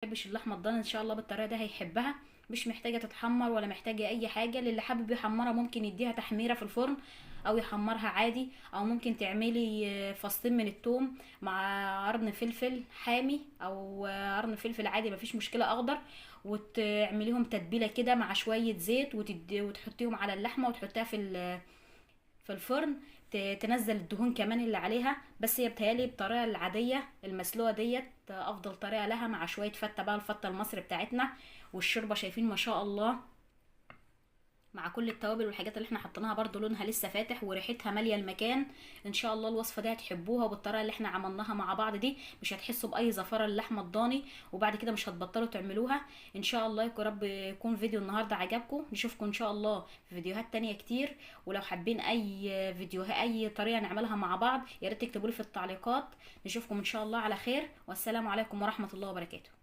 بيحبش اللحمة الضاني ان شاء الله بالطريقة ده هيحبها، مش محتاجه تتحمر ولا محتاجه اي حاجة. للي حابب يحمرها ممكن يديها تحميره في الفرن او يحمرها عادي، او ممكن تعملي فصين من الثوم مع قرن فلفل حامي او قرن فلفل عادي مفيش مشكلة اخضر، وتعمليهم تتبيله كده مع شوية زيت وتحطيهم على اللحمة وتحطيها في الفرن، تنزل الدهون كمان اللي عليها. بس هي بتهيألي بالطريقة العادية المسلوقه ديت افضل طريقه لها، مع شوية فته بقى، الفته المصري بتاعتنا والشوربه. شايفين ما شاء الله مع كل التوابل والحاجات اللي احنا حطيناها برضو لونها لسه فاتح وريحتها ماليه المكان. ان شاء الله الوصفة دي هتحبوها، وبالطريقه اللي احنا عملناها مع بعض دي مش هتحسوا باي زفره اللحمة الضاني، وبعد كده مش هتبطلوا تعملوها ان شاء الله. يا رب يكون فيديو النهارده عجبكم، نشوفكم ان شاء الله في فيديوهات تانية كتير. ولو حابين اي فيديو اي طريقه نعملها مع بعض يا ريت تكتبوا لي في التعليقات. نشوفكم ان شاء الله على خير، والسلام عليكم ورحمة الله وبركاته.